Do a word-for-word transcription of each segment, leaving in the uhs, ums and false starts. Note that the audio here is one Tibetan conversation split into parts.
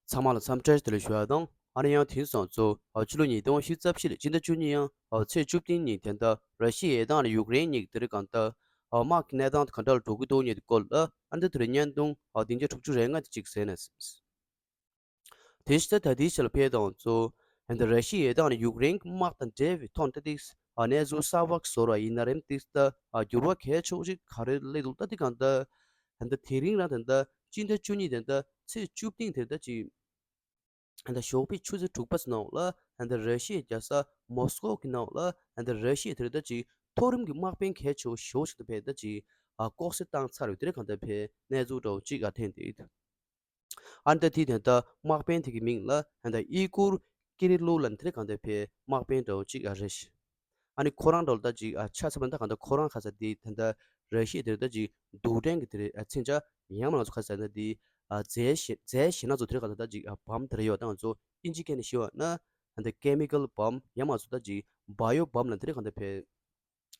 ཚང་མ་ལ་འཚམས་འདྲི་བདེ་ལེགས་ཞུ་བ་དང་། ཨ་ནི་ཡང་དེང་སང་ཚོ་ཨ་ཕྱི་ལོ་ཉིས་སྟོང་ཉི་ཤུ་རྩ་བཞི་ལོའི་སྤྱི་ཟླ་བཅུ་གཉིས་ཡང་ཨ་ཚེས་བཅུ་བདུན་ཉིན་དེ་འདྲ་ར་ཤི་ཡའི་དང་ཡུཀ་རེན་གཉིས་དེ་རིང་གང་ལྟར་ཨ་དམག་གི་གནས་སྟངས་དེ་ག་འདྲ་ལ་འགྲོ་གི་འདུག་ཉིན་དེ་སྐོར་ལ་ཨ་འདི་དེ་རིང་བརྙན་ཐུང་ཨ་བདུན་བརྒྱ་དྲུག་ཅུ་རེ་ལྔ་དེ་གཅིག་གསན་ནས། དེ་ཕྱི་ད་ལྟའི་ཆ་ལ་ཕེབས་དང་ཚོ་ཨ་འདི་ར་ཤི་ཡའི་དང་ཡུཀ་རེན་གྱི་དམག་དང་འབྲེལ་བའི་ཐོག་ནས་ད་ཏིག་ཨ་གནས་ཚུལ་གསར་པ་བཟོ་ར་ཡིན་ན་རེམ་ཏིག་ད་ཨ་འགྱུར་བ་གལ་ཆེ་བོ་ཞིག་ག་རེ་སླེབས་འདུག་ད་ཏིག་གང་ལྟར་ཨ་འདི་དེ་རིང་རང་དེ་འདྲ་སྤྱི་ཟླ་བཅུ་གཉིས་དེ་འདྲ་ཚེས་བཅུ་བདུན་དེ་འདྲ་ཅིག་ཨ་ད་ཞོགས་པའི་ཆུ་ཚོད་དྲུག་པ་ཙམ་ནང་ལ་ཨ་ད་ར་ཤི་ཡའི་རྒྱལ་ས་མོ་སི་ཀོ་གི་ནང་ལ་ཨ་ད་ར་ཤི་ཡའི་དེ་རེད་ད་ཅིག་མཐོ་རིམ་གྱི་དམག་དཔོན་གལ་ཆེ་བོ་ཞེ་པོ་ཞིག་ད་ཕེབས་ད་ཅིག་ཨ་ལྐོག་བསད་བཏང་ཚར་བའི་དེ་རེད་གང་ལྟར་ཕེབས་གནས་ཚུལ་འདྲ་བོ་ཅིག་ཨ་ཐོན་ཏེ་ཡོད། ཨ་ད་དེ་དེ་ད་དམག་དཔོན་དེ་གི་མིང་ལ་ཨ་ད་ཨི་གུར་ཀི་རི་ལོ་ལ་དེ་རེད་གང་ལྟར་ཕེབས་དམག་དཔོན་འདྲ་བོ་ཅིག་ཨ་རེད། ཨ་ནི་ཁོ་རང་འདྲ་བོ་ད་ཅིག་ཨ་ཆ་ཚང་མ་ད་གང་ལྟར་ཁོ་རང་ཁ་ས་དེ་ད་ད་ར་ཤི་ཡ་དེ་རེད་ད་ཅིག་རྡུལ་ཕྲན་གྱི་དེ་རེད་ཨ་མཚོན་ཆ་ཡང་མ་ང་ཚོ་ཁ་ས་ན་དེ་ཨ་རྫས་གཞན་རྫས་གཞན་སྣ་ཚོགས་དེ་རེད་གང་ལྟར་ད་ཅིག་ཨ་བམ་དེ་རེད་ཡོད་ད་ང་ཚོ་ཨིན་ཇི་སྐད་ནས་ཞུས་པ་ན་ཨ་ད་ཀེ་མི་ཀལ་བམ་ཡང་མ་ཚོ་ད་ཅིག་བྷ་ཡོ་བམ་ལ་དེ་རེད་གང་ལྟར་ཕེབས།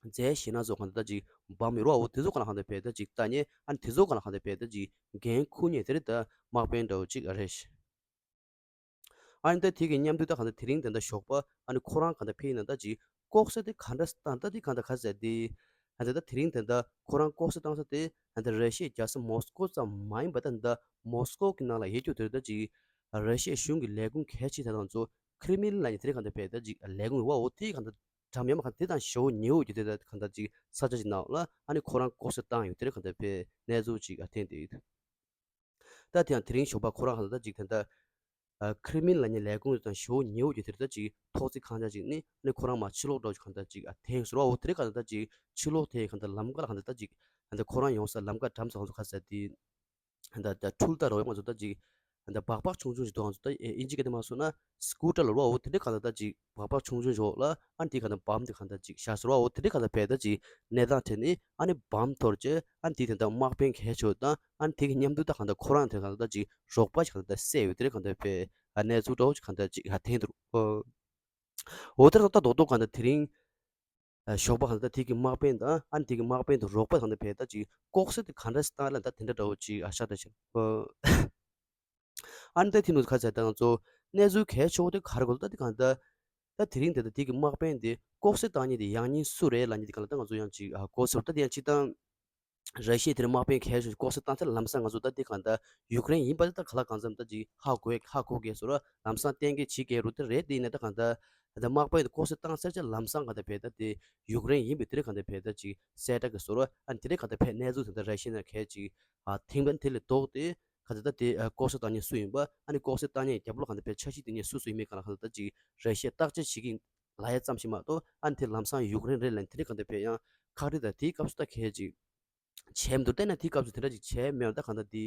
རྫས་གཞན་སྣ་ཚོགས་གང་ལྟར་ད་ཅིག་བམ་ཡོད་རེད་བ། འོ་དེ་ཚོ་གང་ལ་གང་ལྟར་ཕེབས་ད་ཅིག་ལྟ་མཁན་ཨ་ནི་དེ་ཚོ་གང་ལ་གང་ལྟར་ཕེབས་ད་ཅིག་འགན་འཁུར་མཁན་དེ་རེད་ད་དམག་དཔོན་འདྲ་བོ་ཅིག་ཨ་རེད། ཨ་ནི་ད་དེ་གི་མཉམ་དུ་ད་གང་ལྟར་དེ་རིང་དེ་འདྲ་ཞོགས་པ་ཨ་ནི་ཁོ་རང་གང་ལྟར་ཕེབས་ཡིན་ན་ད་ཅིག་ལྐོག་ཟ་དེ་ག་འདྲ་བཏང་ད་དེ་གང་ལྟར་ག་ཟེར་དེ་ཨ་ནི་ད་དེ་རིང་དེ་འདྲ་ཁོ་རང་ལྐོག་ཟ་བཏང་ས་དེ་ཨ་ནི་ད་ར་ཤི་ཡའི་རྒྱལ་ས་མོ་སི་ཀོ་ཙམ་མ་ཡིན་པ་ད་འདི་མོ་སི་ཀོ་གི་ནང་ལ་ཡོད་རྒྱུ་དེ་རེད་ད་ཅིག་ར་ཤི་ཡའི་གཞུང་གི་ལས་ཁུངས་གལ་ཆེ་ད་དང་ཚོ་ཁྲི་མིན་ལ་ཡིན་དེ་རེད་གང་ལྟར་ཕེབས་ད་ཅིག་ལས་ཁུངས་ཡོད་བ། འོ་དེ་གང་ལྟར་འགྲམ་ཡ་མ་གང་དེ་དང་ཞེ་པོ་ཉེ་བོ་རྒྱུ་དེ་ད་གང་ལྟར་ཅིག་ས་ཆ་ཅིག་ནང་ལ་ཨ་ནི་ཁོ་རང་ལྐོག་ཟ་བཏང་ཡོད་དེ་རེད་གང་ལྟར་ཕེབས་གནས་ཚུལ་ཅིག་ཨ་ཐོན་ཏེ་ཡོད། ད་དེ་ཡང་དེ་རིང་ཞོགས་པ་ཁོ་རང་གང་ལྟར་ཅིག་དེ་འདྲ་ཨ་ཁྲི་མིན་ལ་ཉེ་ལས་ཁུངས་དང་ཞེ་པོ་ཉེ་བོ་རྒྱུ་དེ་རེད་ད་ཅིག་ཐོག་བརྩེགས་ཁང་ཆ་ཅིག་ནི་ཨ་ནི་ཁོ་རང་མར་ཕྱིར་ལོག་འགྲོ་གང་ལྟར་ཅིག་ཨ་ཐེངས་ཟེར་བ། འོ་དེ་རེད་གང་ལྟར་ཅིག་ཕྱིར་ལོག་དེ་གང་ལྟར་ལམ་ཁ་ལ་གང་ལྟར་ཅིག་ཨ་འདི་ཁོ་རང་ཡོང་ས་ལམ་ཁ་འགྲམ་ས་གང་ལྟར་ག་ཟེར་དེ། ད་ད་འཕྲུལ་ད་རོགས་ང་ཚོ་ད་ཅིག་ད་སྦག་སྦག་ཆུང་ཆུང་ཞིག་འདུག་ང་ཚོ་ད་ཨིན་ཇི་སྐད་དེ་མ་སོང་ན་སི་ཀུ་ཊར་ལ་རོ། འོ་དེ་འདྲའི་གང་ལྟར་ད་ཅིག་སྦག་སྦག་ཆུང་ཆུང་ཞིག་ལ་ཨ་ནི་དེ་གང་ལྟར་བམ་དེ་གང་ལྟར་ཅིག་བཞག་ཟེར་བ། འོ་དེ་འདྲའི་གང་ལྟར་བས་ད་ཅིག་གནས་སྟངས་དེ་ནི་ཨ་ནི་བམ་འཐོར་རྗེས་ཨ་ནི་དེ་གང་ལྟར་དམག་དཔོན་གལ་ཆེ་བ་དང་ཨ་ནི་དེ་གི་མཉམ་དུ་ད་གང་ལྟར་ཁོ་རང་དེ་གང་ལྟར་ད་ཅིག་རོགས་པ་ཞིག་གང་ལྟར་བསད་ཡོད་དེ་འདྲའི་གང་ལྟར་བས་ཨ་གནས་ཚུལ་འདྲ་བོ་ཞིག་གང་ལྟར་ཅིག་ཧ་ཐེངས་འདུག་འོ་དེ་ད་ད་རྡོག་རྡོག་གང་ལྟར་དེ་རིང་ཞོགས་པ་གང་ལྟར་དེ་གི་དམག་དཔོན་དང་ཨ་ནི་དེ་གི་དམག་དཔོན་དང་རོགས་པ་གང་ལྟར་བས་ད་ཅིག་ལྐོག་ཟ་དེ་ག་འདྲ་སེ་བཏང་ལ་ད་དེ་འདྲ་འདྲ་བོ་ཅིག་ཨ་ཤ་ད་ཅིག་ཨ་ནི་ད་དེ་ནུ་ཁ་ཚ་ད་ང་ཚོ་གནས་ཚུལ་གལ་ཆེ་བོ་དེ་ག་རེ་གོ་ད་དེ་གང་ལྟར་ད་དེ་རིང་དེ་ད་དེ་གི་དམག་དཔོན་དེ་ལྐོག་ཟ་བཏང་མཁན་དེ་ཡང་སྙིང་སུ་རེད་ལབ་མཁན་དེ་གང་ལ་ད་ང་ཚོ་ཡང་ཅིག་ཨ་གོ་ཚོད་ད་དེ་ཡང་ཅིག་ད། ར་ཤི་ཡ་དེར་དམག་དཔོན་གལ་ཆེ་ཤོས་ལྐོག་ཟ་བཏང་ཚར་ལམ་སང་ང་ཚོ་ད་དེ་གང་ལྟར་ཡུཀ་རེན་ཡིན་པ་དེ་ད་ག་ལ་གང་འཚམ་ད་ཅིག་ཧ་གོ་ཧ་གོ་གེ་སོ་ར་ལམ་སང་གཏན་འཁེལ་བྱེད་གེ་རུ་དེ་རེད། དེ་ཡིན་ན་ད་གང་ལྟར་ད་དམག་དཔོན་དེ་ལྐོག་ཟ་བཏང་ཚར་ཅིག་ལམ་སང་གང་ལྟར་བས་ད་དེ་ཡུཀ་རེན་ཡིན་པས་དེ་རེད་གང་ལྟར་བས་ད་ཅིག་གསལ་བསྒྲགས་གེ་སོ་ར་ཨ་ནི་དེ་རེད་གང་ལྟར་བས་གནས་ཚུལ་དེ་ད་ར་ཤི་ཡ་ན་གལ་ཅིག་ཨ་ཐེངས་པ་དེ་ལས་ལྡོག་སྟེ་གང་ལྟར་ད་དེ་ལྐོག་ཟ་བཏང་མཁན་སུ་ཡིན་པ་ཨ་ནི་ལྐོག་ཟ་བཏང་མཁན་རྒྱབ་ལོགས་གང་ལྟར་བས་འཆར་གཞི་དེ་ཉིད་སུ་སུ་ཡིན་མིན་གང་ལ་གང་ལྟར་ད་ཅིག་ར་ཤི་ཡ་བརྟག་དཔྱད་བྱེད་ཀྱི་ལ་ཡ་ཙམ་ཞིག་མ་གཏོགས་ཨ་ནི་དེ་ལམ་སང་ཡུཀ་རེན་རེད་ལབ་ནས་དེ་རེད་གང་ལྟར་བས་ཡང་ཁག་རེད། ད་དེའི་སྐབས་སུ་ད་གལ་ཅིག་བྱས་མི་འདུག་བལྟས་ན་དེའི་སྐབས་སུ་དེ་འདྲ་ཅིག་བྱས་མེད་པ་ད་གང་ལྟར་དེ་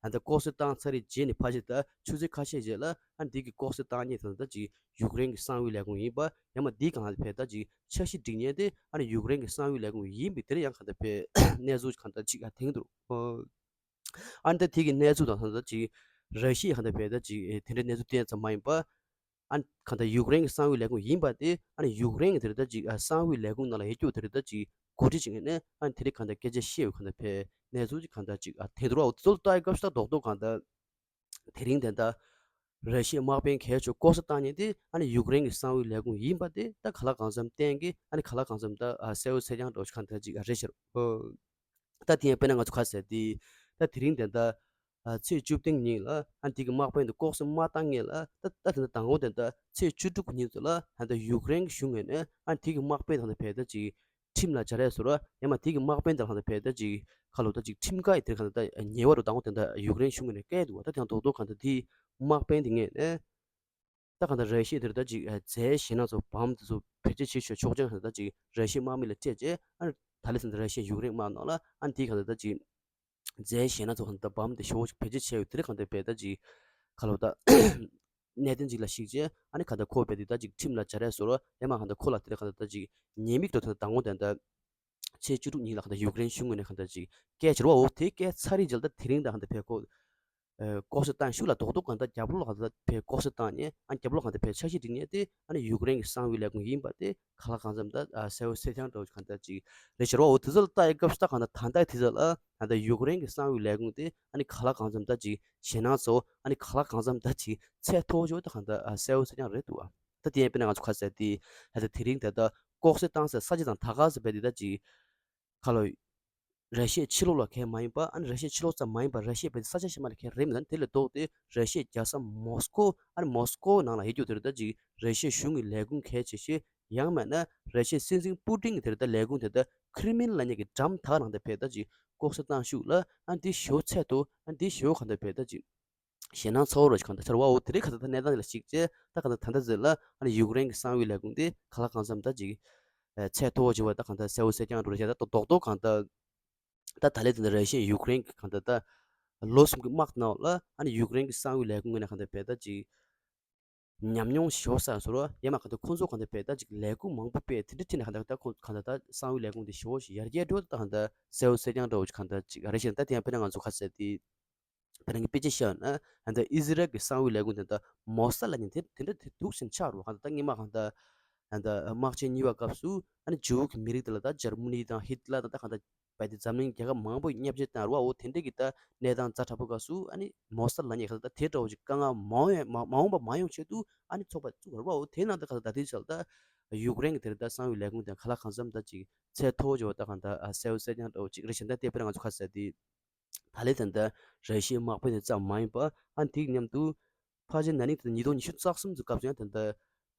ཨ་ད་ལྐོག་ཟ་བཏང་ཚར་རེད་རྗེས་ནས་ཕལ་ཆེར་ད་ཆུ་ཚོད་ཁ་ཤས་རྗེས་ལ་ཨ་འདི་གི་ལྐོག་ཟ་བཏང་མཁན་ད་ད་ཅིག་ཡུཀ་རེན་གྱི་གསང་བའི་ལས་ཁུངས་ཡིན་པ་ཡང་མ་འདི་གང་ལ་བས་ད་ཅིག་འཆར་གཞི་སྒྲིག་མཁན་དེ་ཨ་ནི་ཡུཀ་རེན་གྱི་གསང་བའི་ལས་ཁུངས་ཡིན་པའི་དེར་ཡང་གང་ལྟར་བས་གནས་ཚུལ་གང་ལྟར་ཅིག་ཨ་ཐེངས་འདུག་ཨ་ནི་ད་དེ་གི་གནས་ཚུལ་དང་ད་ད་ཅིག་ར་ཤི་ཡ་གང་ལྟར་བས་ད་ཅིག་དེ་འདྲའི་གནས་ཚུལ་བསྟན་ཙམ་མ་ཡིན་པ། ཨ་ནི་གང་ལྟར་ཡུཀ་རེན་གྱི་གསང་བའི་ལས་ཁུངས་ཡིན་པ་དེ་ཨ་ནི་ཡུཀ་རེན་གྱི་དེ་རེད་ད་ཅིག་ཨ་གསང་བའི་ལས་ཁུངས་ནང་ལ་ཡོད་རྒྱུ་དེ་རེད་ད་ཅིག་གོ་སྒྲིག་བྱེད་མཁན་ནས་ཨ་ནི་དེ་རིང་གང་ལྟར་སྐད་ཆ་བཤད་ཡོད་གང་ལྟར་བས་གནས་ཚུལ་ཅིག་གང་ལྟར་ཅིག་ཨ་དེ་འདུག་ར། འོ་དེ་ཚོ་ལ་ལྟ་ཡི་སྐབས་སུ་ད་རྡོག་རྡོག་གང་ལྟར་དེ་རིང་དེ་ལྟར་ར་ཤི་ཡའི་དམག་དཔོན་གལ་ཆེ་ལྐོག་ཟ་བཏང་མཁན་དེ་ཨ་ནི་ཡུཀ་རེན་གྱི་གསང་བའི་ལས་ཁུངས་ཡིན་པ་དེ་ད་ག་ལ་གང་འཚམ་བསྟན་གི་ཨ་ནི་ག་ལ་གང་འཚམ་ད་ཨ་གསལ་བོ་གསལ་རྐྱང་འགྲོ་གང་ལྟར་ཅིག་ཨ་རེད་ཤག་ད་དེ་ཡང་དཔེར་ན་ང་ཚོ་ཁ་གསལ་དེ་ད་དེ་རིང་དེ་ལྟར། ཨ་ཚེས་བཅུ་བདུན་ཉིན་ལ་ཨ་འདི་གི་དམག་དཔོན་དེ་ལྐོག་ཟ་མ་བཏང་སྔོན་ལ་ད་ད་དེ་འདྲ་དང་པོ་དེ་འདྲ་ཚེས་བཅུ་དྲུག་གི་ཉིན་དུ་ལ་ཨ་ད་ཡུཀ་རེན་གྱི་གཞུང་ངོས་ནས་ཨ་འདི་གི་དམག་དཔོན་དང་འདྲ་བས་ད་ཅིག་ཁྲིམས་ལ་སྦྱར་ཡས་བཟོ་ར་ཡང་མ་འདི་གི་དམག་དཔོན་དང་འདྲ་བས་ད་ཅིག་ཁ་ལོ་ད་ཅིག་ཁྲིམས་འགལ་ཡི་དེ་ག་ད་ད་ཉེས་པ་རུ་དང་པོ་དེ་འདྲ་ཡུཀ་རེན་གཞུང་ངོས་ནས་བཀལ་འདུག་བ། ད་དེ་ཡང་རྡོག་རྡོག་ག་ད་འདི་དམག་དཔོན་དེ་ངོས་ནས་ད་ག་ད་ར་ཤི་ཡ་དེར་ད་ཅིག་རྫས་གཞན་སྣ་ཚོགས་བམ་དེ་ཚོ་བེད་སྤྱོད་བྱེད་ཆོག་ཆོག་ཅན་ག་ད་ཅིག་ར་ཤི་ཡའི་དམག་མི་ལ་སྤྲད་རྗེས་ཨ་ད་ལས་ཚུན་ད་ར་ཤི་ཡ་ཡུཀ་རེན་དམག་ནང་ལ་ཨ་འདི་ག་ད་ད་ཅིག་རྫས་གཞན་སྣ་ཚོགས་དང་བམ་དེ་ཞེ་པོ་ཅིག་བེད་སྤྱོད་བྱས་ཡོད་དེ་རེད་གང་ལྟར་བས་ད་ཅིག་ཁ་ལོ་ད་གནད་དོན་ཅིག་ལ་གཞིགས་བྱས་ཨ་ནི་གང་ལྟར་ཁོ་བས་དེ་ད་ཅིག་ཁྲིམས་ལ་སྦྱར་ཡས་བཟོ་ར་ཡང་མ་གང་ལྟར་ཁོ་ལ་དེ་རེད་གང་ལྟར་ད་ཅིག་ཉེས་དམིགས་འགྲོ་དོན་དང་པོ་དེ་ད་ཚེས་བཅུ་དྲུག་ཉིན་ལ་གང་ལྟར་ཡུཀ་རེན་གཞུང་ངོས་ནས་གང་ལྟར་ཅིག་བཀལ་བྱས་ར་བ། འོ་དེ་བཀལ་ཚར་རེད་རྗེས་ལ་ད་དེ་རིང་ད་གང་ལྟར་བས་ཁོ་ ལྐོག་ཟ་བཏང་ཤུགས་ལ་རྡོག་རྡོག་གང་ལྟར་རྒྱབ་ལོགས་ལ་གང་ལྟར་ཕར་ལྐོག་ཟ་བཏང་ནས། ཨ་རྒྱབ་ལོགས་གང་ལྟར་ཕར་འཆར་གཞི་སྒྲིག་ནས་དེ། ཨ་ནི་ཡུཀ་རེན་གྱི་གསང་བའི་ལས་ཁུངས་ཡིན་པ་དེ་ཁ་ལག་གང་འཚམ་ད་གསལ་པོ་གསལ་རྐྱང་འདྲ་བོ་གང་ལྟར་ཅིག་རེད་ཤག་རེད་བ། འོ་དེ་ཚོ་ལ་ལྟ་ཡི་སྐབས་སུ་ད་གང་ལྟར་ད་ལྟའི་དེ་ཚོ་ལ་ད་ལྟ་ཡུཀ་རེན་གྱི་གསང་བའི་ལས་ཁུངས་དེ། ཨ་ནི་ཁ་ལག་གང་འཚམ་ད་ཅིག་ཞེད་སྣང་ཚ་བོ། ཨ་ནི་ཁ་ལག་གང་འཚམ་ད་ཅིག་ཚད་མཐོ་བོ་ཅིག་ད་གང་ལྟར་གསལ་པོ་གསལ་རྐྱང་རེད་འདུག་བ། ད་དེ་ཡང་དཔེར་ན་ང་ཚོ་ཁ་གསལ་དེ། ད་ལྟ་དེ་རིང་ད་ལྟ་ལྐོག་ཟ་བཏང་སའི་ས་ཆ་དང་ད་ག་ས་བས་དེ་ད་ཅིག་ཁ་ལོ། ར་ཤི་ཡའི་ཕྱི་ལོགས་ལ་གང་ཡང་མ་ཡིན་པ། ཨ་ནི་ར་ཤི་ཡའི་ཕྱི་ལོགས་ཙམ་མ་ཡིན་པ། ར་ཤི་ཡའི་བལ་ས་ཆ་གཞན་མ་ལ་གང་ཡང་རེད་མི་འདུག་དེ་ལས་ལྡོག་སྟེ་ར་ཤི་ཡའི་རྒྱལ་ས་མོ་སི་ཀོ། ཨ་ནི་མོ་སི་ཀོ་ནང་ལ་ཡོད་རྒྱུ་དེ་རེད། ད་ཅིག་ར་ཤི་ཡའི་གཞུང་གི་ལས་ཁུངས་གལ་ཆེ་ཤོས། ཡང་མིན་ན་ར་ཤི་ཡའི་སྲིད་འཛིན་པུ་ཏིན་གྱི་དེ་རེད། ད་ལས་ཁུངས་དེ་ད་ཁྲི་མིན་ལབ་མཁན་གྱི་འགྲམ་དེ་ནང་དེ་བས་ད་ཅིག་ལྐོག་ཟ་བཏང་ཤུགས་ལ། ཨ་ནི་དེ་ཞེ་པོ་ཚད་མཐོ། ཨ་ནི་དེ་ཞེ་པོ་གང་ལྟར་བས་ད་ཅིག་ཞེད་སྣང་ཚ་བོ་ར་ཅིག་གང་ལྟར་ཆགས་རེད་བ། འོ་དེ་རིང་གང་ལྟར་ད་གནས་སྟངས་དེ་ལ་གཞིགས་བྱས། ད་གང་ལྟར་ད་ལྟ་ཟེར་ལ། ཨ་ནི་ཡུཀ་རེན་གྱི་གསང་བའི་ལས་ཁུངས་དེ་ཁ་ལག་གང་འཚམ་ད་ཅིག་ཨ་ཚད་མཐོ་བོ་ཅིག་བ་ད་གང་ལྟར་གསལ་པོ་གསལ་རྐྱང་འགྲོ་རེད་ཤག་ད་རྡོག་རྡོག་གང་ལྟར། ད་ད་ལན་དེ་འདྲ་ར་ཤི་ཡ་ཡུཀ་རེན་གྱི་གང་ལྟར་ད་ལོ་གསུམ་གྱི་དམག་ནང་ལ། ཨ་ནི་ཡུཀ་རེན་གྱི་གསང་བའི་ལས་ཁུངས་ངོས་ནས་གང་ལྟར་བས་ད་ཅིག་ཉམས་མྱོང་ཞེ་པོ་བསགས་སོང་ར། ཡང་མིན་གང་ལྟར་ཁོང་ཚོ་གང་ལྟར་བས་ད་ཅིག་ལས་ཁུངས་མང་པོ་སྤེལ། དེ་འདྲ་བྱས་ནས་གང་ལྟར་ད་ཁོང་གང་ལྟར་ད་གསང་བའི་ལས་ཁུངས་དེ་ཞེ་པོ་ཞིག་ཡར་རྒྱས་འགྲོ། ད་གང་ལྟར་གསལ་པོ་གསལ་རྐྱང་འདྲ་བོ་ཅིག་གང་ལྟར་ཅིག་ཨ་རེད་ཤག་ད་དེ་ཡང་དཔེར་ན་ང་ཚོ་ཁ་གསལ་དེ། དཔེར་ན་དཔེ་ཆ་བཞག་ན། ད་ལྟ་ཨི་ཟི་རལ་གྱི་གསང་བའི་ལས་ཁུངས་དེ་ད་མོ་སཱད་ལབ་མཁན་དེ་དེ་འདྲ་དེ་འདུག་སེ་ཆགས་རེད་བ། གང་ལྟར་ད་སྔོན་མ་གང་ལྟར་ད་ལྟ་དམག་ཆེན་གཉིས་པའི་སྐབས་སུ། ཨ་ནི་ཇུའུ་གི་མི་རིགས་དེ་ལ་ད་འཇར་མ་ནི་དང་ཧི་ཏི་ལར་དང་། ད་གང་ལྟར་བས་དེ་འཛམ་གླིང་རྒྱལ་ཁབ་མང་པོས་བརྙས་བཅོས་བཏང་རེད་བ། འོ་དེ་འདྲ་གི་ད་གནས་སྟངས་ཛ་དྲག་པོ་སྐབས་སུ། ཨ་ནི་མོ་སཱད་ལབ་མཁན་གང་ལྟར་ད་དེ་འདྲ་བོ་ཅིག་དཀའ་ངལ་མ་འོང་ཡ་མ་མ་འོངས་པ་མ་ཡོང་ཆེད་དུ། ཨ་ནི་ཚོགས་པ་བཙུགས་རེད་བ། འོ་དེ་ནང་ད་གང་ལྟར་ད་ལྟའི་ཆར་ད་ཡུཀ་རེན་གྱི་དེ་རེད། ད་གསང་བའི་ལས་ཁུངས་དེ་ཁ་ལག་གང་འཚམ་ད་ཅིག་ཚད་མཐོ་བོ་ཅིག་བ་ད་གང་ལྟར་ཨ་གསལ་པོ་གསལ་རྐྱང་འདྲ་བོ་ཅིག་རེད་ཤག་ད་དེ་དཔེར་ན་ང་ཚོ་ཁ་གསལ་དེ། ད་ལན་ད་ལྟ་ར་ཤི་ཡའི་དམག་དཔོན་དེ་ཙམ་མ་ཡིན་པ། ཨ་ནི་དེའི་མཉམ་དུ་ཕལ་ཆེར་ན་ནིང་དེ་ཉིས་སྟོང་ཉི་ཤུ་རྩ་གསུམ་ཙམ་སྐབས་སུ་ཡང་ད་ལྟ་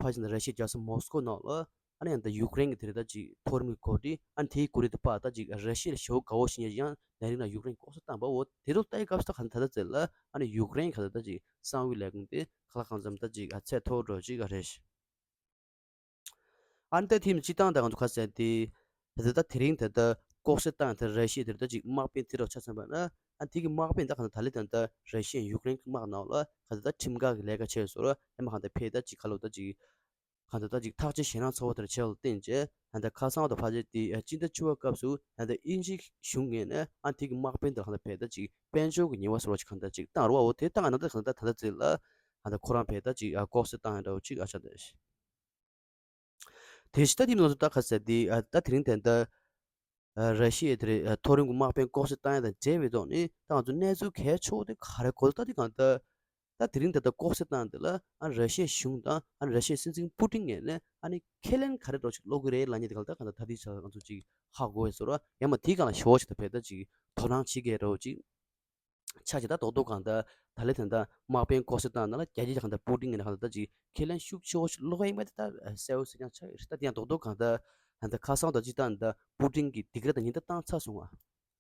ཕལ་ཆེར་ད་ར་ཤི་ཡའི་རྒྱལ་ས་མོ་སི་ཀོ་ནང་ལ། ཨ་ནི་ཡང་ད་ཡུཀ་རེན་གྱི་དེ་རེད། ད་ཅིག་མཐོ་རིམ་གྱི་འགོ་ཁྲིད། ཨ་ནི་དེའི་འགོ་ཁྲིད་དེ་ཕར་ད་ཅིག་ར་ཤི་ཡ་ལ་ཞེ་པོ་དགའ་བོ་བྱེད་མཁན་ཅིག་ཡང་ན་ནིང་ལ་ཡུཀ་རེན་ལྐོག་ཟ་བཏང་བ། འོ་དེ་ཚོ་ལྟ་ཡི་སྐབས་སུ་ད་གང་ལྟར་ད་ལྟ་ཟེར་ལ། ཨ་ནི་ཡུཀ་རེན་གྱི་ད་ལྟ་ཅིག་གསང་བའི་ལས་ཁུངས་དེ་ཁ་ལག་གང་འཚམ་ད་ཅིག་ཨ་ཚད་མཐོ་བོ་འདྲ་བོ་ཅིག་ཨ་རེད་ཤག་ཨ་ནི་ད་དེ་མིན་སྤྱིར་བཏང་ད་ང་ཚོ་ཁ་གསལ་དེ། ད་ལྟ་དེ་རིང་ད་ལྟ་ལྐོག་ཟ་བཏང་ད་ར་ཤི་ཡའི་དེ་རེད། ད་ཅིག་དམག་དཔོན་དེ་འདྲ་ཆ་མཚོན་པ་ན། ཨ་དེ་གི་དམག་དཔོན་ད་གང་ལྟར་ད་ལན་ད་ལྟ་ར་ཤི་ཡ་ཡུཀ་རེན་གྱི་དམག་ནང་ལ་གང་ལྟར་ད་ཁྲིམས་འགལ་གྱི་ལས་ཀ་བྱས་སོང་ར། ཡང་མིན་གང་ལྟར་ཕར་ད་ཅིག་ཁ་ལོ་ད་ཅིག་གང་ལྟར་ད་ཅིག་ཐག་གཅོད་ཞེད་སྣང་ཚ་བོ་དེ་འདྲ་བྱས་པ་ལ་བརྟེན་བྱས། ད་ལྟ་ཁ་སང་དང་ཕལ་ཆེར་དེ་ཨ་སྤྱི་ཟླ་བཅུ་པའི་སྐབས་སུ་ད་ལྟ་དབྱིན་ཇིའི་གཞུང་ངོས་ནས་ཨ་དེ་གི་དམག་དཔོན་དེ་ལ་གང་ལྟར་ཕར་ད་ཅིག་དཔལ་འབྱོར་གྱི་ཉེས་པ་ཟེར་བ་ཅིག་གང་ལྟར་ཅིག་བཏང་རེད་བ། འོ་དེ་བཏང་ན་ད་གང་ལྟར་ད་ལྟ་ཟེར་ལ། ད་ལྟ་ཁོ་རང་ཕར་ད་ཅིག་ཨ་ལྐོག་ཟ་བཏང་ཡ་འདྲ་བོ་ཅིག་ཨ་ཆགས་བསྡད། དེ་བཞིན་ད་དེ་མིན་ང་ཚོ་ད་ཁ་གསལ་དེ། ཨ་ད་དེ་རིང་ད་ལྟ་ཨ་ར་ཤི་ཡའི་དེ་རེད། ཨ་མཐོ་རིམ་གྱི་དམག་དཔོན་ལྐོག་ཟ་བཏང་ཡ་དང་འབྲེལ་བའི་ཐོག་ནས་ད་ང་ཚོ་གནས་ཚུལ་གལ་ཆེ་བོ་དེ་ག་རེ་གོ། ད་དེ་གང་ལྟར་ད་དེ་རིང་ད་ལྟ་ལྐོག་ཟ་བཏང་དེ་ལ་ཨ་ར་ཤི་ཡའི་གཞུང་དང་ཨ་ར་ཤི་ཡའི་སྲིད་འཛིན་པུ་ཏིན་ངོས་ནས་ཨ་ནི་ཁས་ལེན་ག་རེ་འདྲ་བོ་ཅིག་སློག་གི་རེད་ལབ་མཁན་དེ་གང་ལྟར་ད་གང་ལྟར་ད་ལྟའི་ཆར་ང་ཚོ་ཅིག་ཧ་གོ་ཡ་བཟོ་འདྲ། ཡང་མིན་དེའི་སྒང་ལ་ཞེ་པོ་ཅིག་ད་ཕར་ད་ཅིག་དོ་སྣང་བྱེད་མཁན་འདྲ་བོ་ཅིག་ཆགས་བྱས། ད་རྡོག་རྡོག་གང་ལྟར་ད་ལན་ད་ལྟ་དམག་དཔོན་ལྐོག་ཟ་བཏང་ནང་ལ་རྒྱལ་སྤྱིའི་གང་ལྟར་པུ་ཏིན་ངོས་ནས་གང་ལྟར་ད་ཅིག་ཁས་ལེན་ཤུགས་ཆེ་བོ་ཞིག་སློག་ཡ་ཡིན་པ་དེ་ད་གསལ་པོ་གསལ་རྐྱང་ཆགས་ཡོད་རེད། ད་དེ་ཡང་རྡོག་རྡོག་གང་ལྟར་ད་ལྟ་ཁ་སང་དང་སྤྱིར་བཏང་ད་པུ་ཏིན་གྱིས་སྡིགས་ར་དང་ཉེན་བརྡ་བཏང་ཚར་སོང་བ།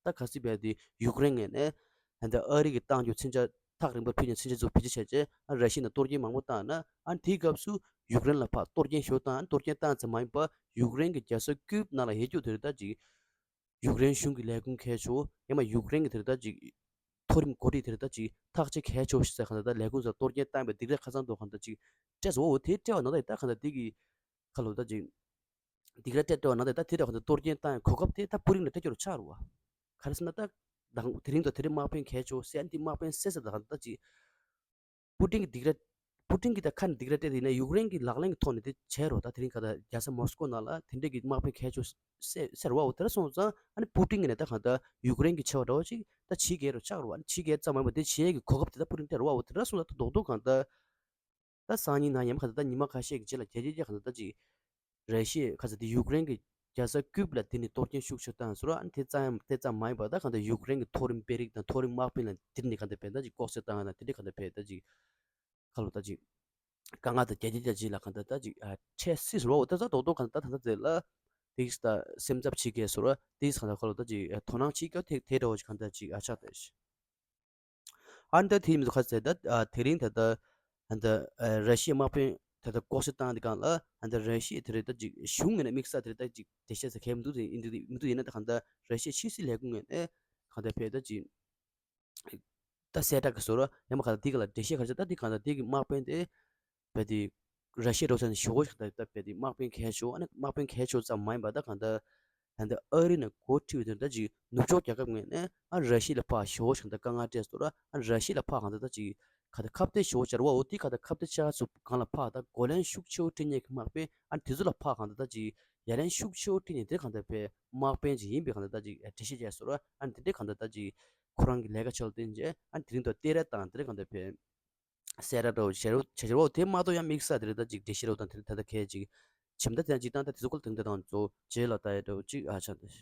ད་གལ་སྲིད་བས་དེ་ཡུཀ་རེན་ངོས་ནས་ད་ལྟ་ཨ་རི་གིས་བཏང་རྒྱུ་མཚོན་ཆ་ཐག་རིང་པོ་ཕུད་ནས་མཚོན་ཆ་ཚོ་བེད་སྤྱོད་བྱས་བྱས། ཨ་ར་ཤི་ཡ་ནང་གཏོར་སྐྱོན་མང་པོ་བཏང་ན། ཨ་དེའི་སྐབས་སུ་ཡུཀ་རེན་ལ་ཕར་གཏོར་སྐྱོན་ཞེ་པོ་བཏང་། གཏོར་སྐྱོན་བཏང་ཙམ་མ་ཡིན་པར་ཡུཀ་རེན་གྱི་རྒྱལ་ས་ཀིབ་ནང་ལ་ཡོད་རྒྱུ་དེ་རེད། ད་ཅིག་ཡུཀ་རེན་གཞུང་གི་ལས་ཁུངས་གལ་ཆེ་བོ། ཡང་མིན་ཡུཀ་རེན་གྱི་དེ་རེད། ད་ཅིག་མཐོ་རིམ་འགོ་ཁྲིད་དེ་རེད། ད་ཅིག་ཐག་གཅོད་གལ་ཆེ་བོ་ཞིག་ཟེར་གང་ལྟར་ད་ལས་ཁུངས་ཚོ་གཏོར་སྐྱོན་བཏང་བའི་སྡིགས་ར་ཁ་སང་དུ་གང་ལྟར་ཅིག་སྤྲད་སོང་བ། འོ་དེ་སྤྲད་པ་ནང་ལྟར་ད་གང་ལྟར་དེ་གི་ཁ་ལོ་ད་ཅིག་སྡིགས་ར་སྤྲད་སྤྲད་པ་ནང་ལྟར་ད་དེ་འདྲ་གང་ལྟར་གཏོར་སྐྱོན་བཏང་ཡ་གོ་སྐབས་དེ་ད་པུ་ཏིན་ལ་སྤྲད་རྒྱུ་རུ་ཆགས་རེད་བ། ག་རེ་ཟེར་ན་ད་དང་དེ་རིང་དང་དེ་རིང་དམག་དཔོན་གལ་ཆེ་བོ་ཟེར་ཡ་འདི་དམག་དཔོན་གསལ་གསལ་ད་གང་ལྟར་ད་ཅིག་པུ་ཏིན་གྱི་སྡིགས་ར། པུ་ཏིན་གྱིས་ད་ཁ་ནས་སྡིགས་ར་སྤྲད་དེ་ཡིན་ན་ཡུཀ་རེན་གྱི་ལག་ལེན་གྱི་ཐོག་ནས་དེ་བྱས་རོགས། ད་དེ་རིང་ག་ད་རྒྱལ་ས་མོ་སི་ཀོ་ནང་ལ་དེ་འདྲས་ཀྱི་དམག་དཔོན་གལ་ཆེ་ཟེར་ཟེར་བ། འོ་དེ་འདྲ་སོང་ཙང་ཨ་ནི་པུ་ཏིན་གྱིས་ནས་ད་གང་ལྟར་ཡུཀ་རེན་གྱི་ཆེ་བ་འདྲ་བོ་ཅིག་ད་བྱེད་ཀྱི་རེད་རོ་ཆགས་རོ། ཨ་ནི་བྱེད་ཀྱི་རེད་ཙམ་མ་ཡིན་པ་དེ་བྱེད་ཀྱི་གོ་སྐབས་དེ་ད་པུ་ཏིན་སྤྲད་རོགས། འོ་དེ་འདྲ་སོང་ཙང་ད་རྡོག་རྡོག་གང་ལྟར་ད་སང་ཉིན་ནང་ཡང་མིན་གང་ལྟར་ད་ཉི་མ་ཁ་ཤས་ཀྱི་རྗེས་ལ་རྒྱལ་སྤྱིའི་གང་ལྟར་ད་ཅིག་ར་ཤི་ཡས་ཁ་ས་དེ་ཡུཀ་རེན་གྱི་རྒྱལ་ས་ཀིབ་ལ་དེ་ནས་གཏོར་སྐྱོན་ཤུགས་ཆེ་བཏང་སོང་ར། ཨ་ནི་དེ་ཙམ་དེ་ཙམ་མ་ཡིན་པར་ད་གང་ལྟར་ཡུཀ་རེན་གྱི་མཐོ་རིམ་དཔོན་རིགས་དང་མཐོ་རིམ་དམག་དཔོན་ལ་དེ་ནས་གང་ལྟར་བས་ད་ཅིག་ལྐོག་ཟ་བཏང་ཡ་དང་དེ་འདྲས་གང་ལྟར་བས་ད་ཅིག་ཁ་ལོ་ད་ཅིག་དཀའ་ངལ་དང་རྒྱལ་སྤྱིའི་རྒྱལ་སྤྱི་ལ་གང་ལྟར་ད་ཅིག་ཨ་འཕྲད་སྲིད་སོང་ར། འོ་ད་ད་རྡོག་རྡོག་གང་ལྟར་ད་ད་ད་ལ་དེ་ད་སེམས་འཚབ་བྱེད་མཁན་སོང་ར། དེ་གང་ལྟར་ཁ་ལོ་ད་ཅིག་དོ་སྣང་བྱེད་རྒྱུ་དེ་དེ་འདྲ་བོ་ཞིག་གང་ལྟར་ཅིག་ཨ་ཆགས་བསྡད་ཤག་ཨ་ནི་ད་དེ་མི་ཚོ་ཁ་ཟེར་ད་ཨ་དེ་རིང་ད་ལྟ་ཨ་ད་ཨ་ར་ཤི་ཡའི་དམག་དཔོན་ད་ལྟ་ལྐོག་ཟ་བཏང་དེ་སྒང་ལ། ཨ་ད་ར་ཤི་ཡའི་དེ་རེད་ད་ཅིག་གཞུང་ངོས་ནས་དམིགས་བསལ་དེ་རེད་ད་ཅིག་འགྲེལ་བཤད་ཟེར་མཁན་མི་འདུག་དེ་ཡིན་འདུག་མི་འདུག་ཡིན་ན་ད་གང་ལྟར་ར་ཤི་ཡའི་ཕྱི་སྲིད་ལས་ཁུངས་ངོས་ནས་གང་ལྟར་བས་ད་ཅིག་ད་གསལ་བསྒྲགས་ཀྱི་བཟོ་འདྲ་ཡང་མིན་གང་ལྟར་དེ་ག་ལ་འགྲེལ་བཤད་ག་རེ་བྱས། ད་དེ་གང་ལྟར་དེ་གི་དམག་དཔོན་དེ་བས་དེ་ར་ཤི་ཡ་འགྲོ་ས་ནས་ཞེ་པོ་ཞིག་ད་ད་བས་དེ་དམག་དཔོན་གལ་ཆེ་བོ། ཨ་ནི་དམག་དཔོན་གལ་ཆེ་བོ་ཙམ་མ་ཡིན་པ་ད་གང་ལྟར། ད་ལྟ་ཨ་རི་ནས་འགོ་ཁྲིད་པའི་དོན་དག་ཅིག་ནུབ་ཕྱོགས་རྒྱལ་ཁབ་ངོས་ནས་ཨ་ར་ཤི་ཡ་ལ་ཕར་ཞེ་པོ་ཞིག་ད་དཀའ་ངལ་སྤྲད་སོང་ར། ཨ་ར་ཤི་ཡ་ལ་ཕར་གང་ལྟར་ད་ཅིག་ག་ད་ཁ་གཏད་ཞེ་པོ་སྦྱར་བ་འོ་དེ་ག་ད་ཁ་གཏད་བཅག་ཚུལ་སྒང་ལ་ཕར་ད་གོ་ལན་ཤུགས་ཆེ་པོ་སྤྲད་མཁན་གྱི་དམག་དཔོན་ཨ་དེ་ཚོ་ལ་ཕར་གང་ལྟར་ད་ཅིག་ཡ་ལན་ཤུགས་ཆེ་པོ་སྤྲད་མཁན་དེ་གང་ལྟར་བས་དམག་དཔོན་ཅིག་ཡིན་པའི་གང་ལྟར་ད་ཅིག་འགྲེལ་བཤད་བྱས་སོང་ར། ཨ་དེ་འདྲའི་གང་ལྟར་ད་ཅིག་ཁོ་རང་གི་ལས་ཀ་ཆེ་ལ་བརྟེན་བྱས་ཨ་དེ་རིང་ད་ལྟ་བལྟས་ར་དང་དེ་འདྲའི་གང་ལྟར་བས། གསལ་བསྒྲགས་འདྲ་བོ་བྱེད་རོགས་བྱེད་རོགས་དེ་མ་གཏོགས་ཡང་དམིགས་བསལ་དེ་རེད་ད་ཅིག་འགྲེལ་བཤད་རོགས་དང་དེ་ད་ལྟ་གས་ཅིག་བྱེད་མ་ད་དེ་ཡང་ཅིག་ད་ད་དེ་ཚོ་སྐོར་དེ་འདྲ་དང་ཚོ་རྗེས་ལ་ད་ཡ་འདྲ་བོ་ཅིག་ཨ་ཆགས་འདུག་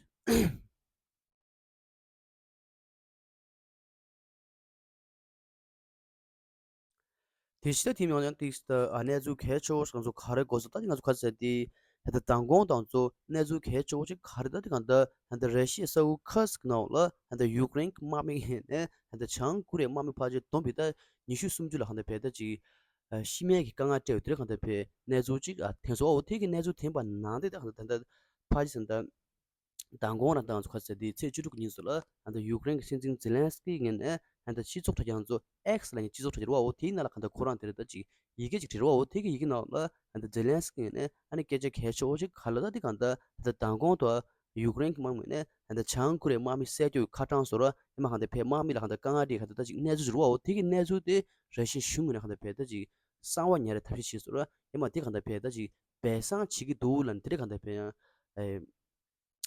དེ་ཕྱི་ད་དེ་མིན་ཡང་ཏིག་ད་གནས་ཚུལ་གལ་ཆེ་བོ་ཞིག་ང་ཚོ་ག་རེ་གོ་སོང་ད་དེ་ང་ཚོ་ག་ཚོད་དེ་ད་ད་མདང་དགོང་དང་ཚོ་གནས་ཚུལ་གལ་ཆེ་བོ་ཅིག་ག་རེ་ད་དེ་གང་ད་ད་ར་ཤི་ཡའི་ས་ཁུལ་ཁར་སིག་ནང་ལ་ད་ཡུཀ་རེན་གྱི་དམག་མི་ཡིན་ནས་ད་བྱང་ཀོ་རི་ཡའི་དམག་མི་ཕལ་ཆེར་བསྡོམས་པས་ད་ཉི་ཤུ་སུམ་ཅུ་ལ་གང་ད་བས་ད་ཅིག་ཤི་རྨས་ཀྱི་དཀའ་ངལ་སྤྲད་ཡོད་དེ་རེད། གང་ལྟར་བས་གནས་ཚུལ་གཅིག་ཨ་ཐོན་སོང་། འོ་དེ་གི་གནས་ཚུལ་ཐོན་པ་ནང་དེ་ད་གང་ལྟར་ད་ལྟ་ཕ་ཇི་ཟེར་ད་མདང་དགོང་རང་ད་ང་ཚོ་ག་ཟེར་དེ་ཚེས་བཅུ་དྲུག་གི་ཉིན་སུ་ལ་ད་ལྟ་ཡུཀ་རེན་གྱི་སྲིད་འཛིན་ཛེ་ལན་སི་ཀི་ངོས་ནས་ད་ལྟ་སྤྱི་ཚོགས་དྲ་རྒྱ་ང་ཚོ་ཨེག་སི་ལབ་མཁན་སྤྱི་ཚོགས་དྲ་རྒྱ་རེད་བ། འོ་དེའི་ནང་ལ་གང་ལྟར་ཁོ་རང་དེ་རེད་ད་ཅིག་ཡི་གེ་ཅིག་བྲིས་རེད་བ། འོ་དེ་གི་ཡི་གེ་ནང་ལ་ད་ལྟ་ཛེ་ལན་སི་ཀི་ངོས་ནས་ཨ་ནི་སྐད་ཆ་གལ་ཆེ་བོ་ཅིག་ག་ལ་ད་དེ་གང་ལྟར་ད་ལྟ་མདང་དགོང་དུ་ཡུཀ་རེན་གྱི་དམག་མི་ནས་ད་ལྟ་བྱང་ཀོ་རི་ཡའི་དམག་མི་བསད་རྒྱུ་ཁ་གྲངས་སོ་ར་ཡིན་མ་གང་ལྟར་བས་དམག་མི་ལ་གང་ལྟར་དཀའ་ངལ་འདྲ་གང་ལྟར་ད་ཅིག་གནས་ཚུལ་ཅིག་རེད་བ། འོ་དེ་གི་གནས་ཚུལ་དེ་ར་ཤི་ཡའི་གཞུང་ངོས་ནས་གང་ལྟར་བས་ད་ཅིག་གསང་བ་ཉར་རེ་ཐབས་ཤེས་བྱས་སོ་ར་ཡིན་མ་དེ་གང་ལྟར་བས་ད་ཅིག་སྦས་གསང་བྱེད་ཀྱི་འདུག་ལབ་ནས་དེ་འདྲ་གང་ལྟར་བས་ཡང་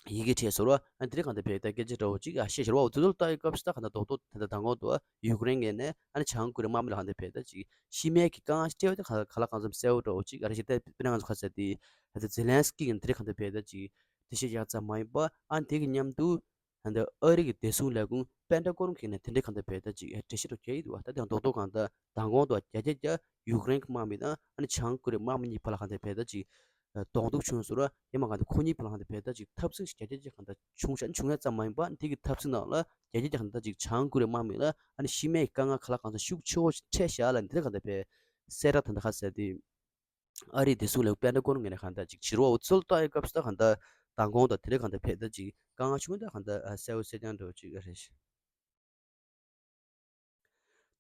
ཡི་གེ་བྲིས་སོ་ར། ཨ་དེ་འདྲ་གང་ལྟར་བས་ད་སྐད་ཆ་འདྲ་བོ་ཅིག་ཨ་བཤད་བཞག་རེད་བ། འོ་དེ་ཚོ་ལ་ལྟ་ཡི་སྐབས་སུ་ད་གང་ལྟར་རྡོག་རྡོག་ད་ལྟ་མདང་དགོང་དུ་ཡུཀ་རེན་ངོས་ནས་ཨ་ནི་བྱང་ཀོ་རི་ཡའི་དམག་མི་ལ་གང་ལྟར་བས་ད་ཅིག་ཤི་རྨས་ཀྱི་དཀའ་ངལ་ཅིག་སྤྲད་པ་དེ་ག་ལ་གང་འཚམ་གསལ་བོ་འདྲ་བོ་ཅིག་ཨ་རེ་བཤད་ད་དཔེར་ན་ང་ཚོ་ག་ཟེར་དེ་ད་ལྟ་ཛེ་ལན་སི་ཀི་ངོས་ནས་དེ་འདྲ་གང་ལྟར་བས་ད་ཅིག་འགྲེལ་བཤད་རྒྱག་ཙམ་མ་ཡིན་པ་ཨ་དེ་གི་མཉམ་དུ། ད་ལྟ་ཨ་རི་གི་བདེ་སྲུང་ལས་ཁུངས་པེན་ཊ་གོན་གྱི་ནས་དེ་འདྲའི་གང་ལྟར་བས་ད་ཅིག་འགྲེལ་བཤད་རོགས་རྒྱག་གི་འདུག་བ། ད་དེ་ཡང་རྡོག་རྡོག་གང་ལྟར་མདང་དགོང་དུ་བརྒྱ་ཆ་བརྒྱ་ཡུཀ་རེན་གྱི་དམག་མི་དང་ཨ་ནི་བྱང་ཀོ་རི་ཡའི་དམག་མི་གཉིས་བར་ལ་གང་ལྟར་བས་ད་ཅིག་གདོང་ཐུག་བྱུང་སོང་ར་ཡིན་མ་གང་ལྟར་ཁོ་གཉིས་བར་ལ་གང་ལྟར་བས་ད་ཅིག་འཐབ་འཛིང་ཞིག་བརྒྱ་ཆ་བརྒྱ་གང་ལྟར་བྱུང་ཤག་བྱུང་ཡ་ཙམ་མ་ཡིན་པ་དེ་གི་འཐབ་འཛིང་ནང་ལ་བརྒྱ་ཆ་བརྒྱ་གང་ལྟར་ཅིག་བྱང་ཀོ་རི་ཡའི་དམག་མི་ལ་ཨ་ནི་ཤི་རྨས་ཀྱི་དཀའ་ངལ་ག་ལ་གང་འཚམ་ཤུགས་ཆེ་བོ་ཞིག་འཕྲད་ཤག་ལབ་ནས་དེ་འདྲ་གང་ལྟར་བས་གསལ་བསྒྲགས་ད་ལྟ་ག་ཟེར་དེ། ཨ་རིའི་བདེ་སྲུང་ལས་ཁུངས་པེན་ཊ་གོན་ངོས་ནས་གང་ལྟར་ཅིག་བྱེད་རོགས་འོ་ཚོད་ལྟ་ཡི་སྐབས་སུ་ད་གང་ལྟར་མདང་དགོང་དང་དེ་རིང་གང་ལྟར་བས་ད་ཅིག་དཀའ་ངལ་བྱུང་ད་གང་ལྟར་གསལ་བོ་གསལ་རྐྱང་འདྲ་བོ་ཅིག་རེད།